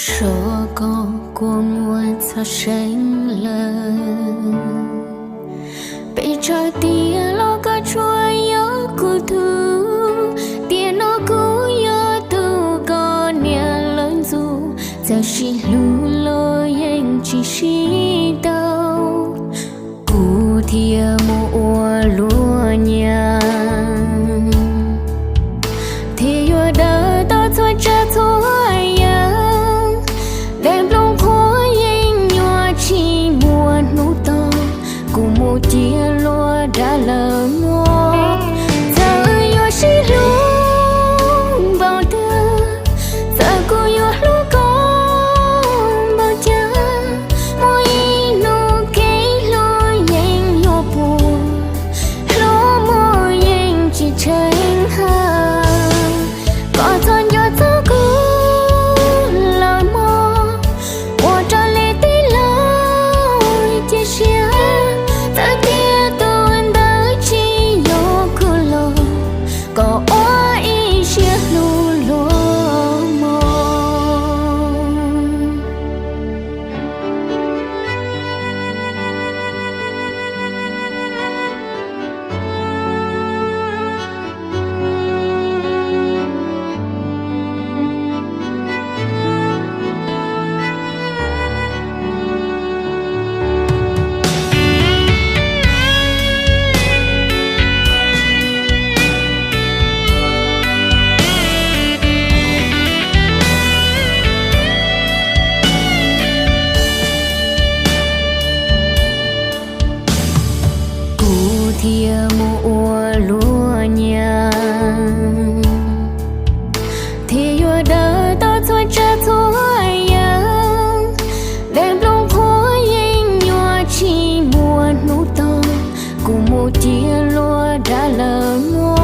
Tso koj kua muag txog seeb lawm, pes tsawg tiam los koj tsuas yog kuv tug. Tiam no kuv yog tug koj niam lawv ntxub, txawm sib hlub los yeej tsis sib tau. Kuv thiaj mus ua luag nyiam, thiaj yuav daws tau txhua tsav txhua yam. Daim nplooj qhuav yeej nyuaj tsis muaj hnub tog, kuv mus cia luag dab laug muag. Txawm yuav sib hlub npaum twg, txawm kuv yuav hlub koj npaum cas, muaj ib hnub kev hlub yeej yuav puas, hlub muaj yeej tsis tsheej hawm. Koj txhob nco txog kuv lawm mog, ua raws li tij laug cia siab. Txawm tias tus ntawd tsis yog kuv los, kom ua ib siab hlub luag mog. Kuv thiaj mus ua luag nyiam, thiaj yuav daws tau txhua tsav txhua yam. Daim nplooj qhuav yeej nyuaj tsis muaj hnub tog, kuv mus cia luag dab laug muag.